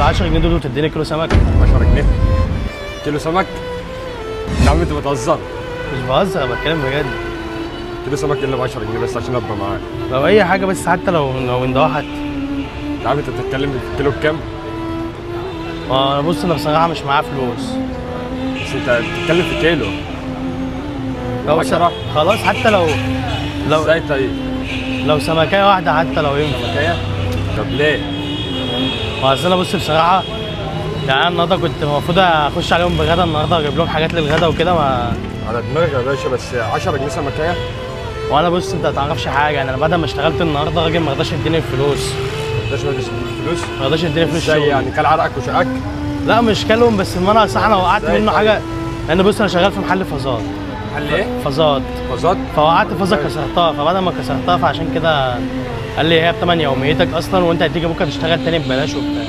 10 جنيه دول وتديني كيلو سمك؟ 10 جنيه كيلو سمك؟ يا عم انت بتهزر. مش بهزر، انا بتكلم بجد. كيلو سمك الا ب 10 جنيه بس عشان ابقى معاك. لو اي حاجة بس، حتى لو من ده حتى. يا عم انت بتتكلم في الكيلو بكام؟ ما انا بص، انا بصراحة مش معايا فلوس. بس انت بتتكلم في كيلو. لو 10؟ خلاص، حتى لو ازاي طيب؟ لو سمكيه واحدة حتى لو ينفع. سمكية؟ طب ليه؟ ما اصل انا بص بصراحه، يعني انا النهارده كنت المفروض اخش عليهم بغدا النهارده، اجيب لهم حاجات للغدا وكده ما. على دماغي يا باشا، بس 10 جنيه سمكية؟ وانا بص، انت ما تعرفش حاجه، يعني انا بعد ما اشتغلت النهارده الراجل ما رضاش يديني الفلوس. ما رضاش فلوس؟ ما رضاش يديني فلوس ازاي شغل. يعني كل عرقك وشقك؟ لا مش كلهم، بس ان انا صح انا وقعت ازاي منه طيب؟ حاجه، لان بص انا شغال في محل فازات. محل ايه؟ فازات. فازات؟ فوقعت فازة كسرتها، فبعد ما كسرتها فعشان كده قال لي هي بتمن يوميتك اصلا، وانت هتيجي بكره تشتغل تاني ببلاش وبتاع.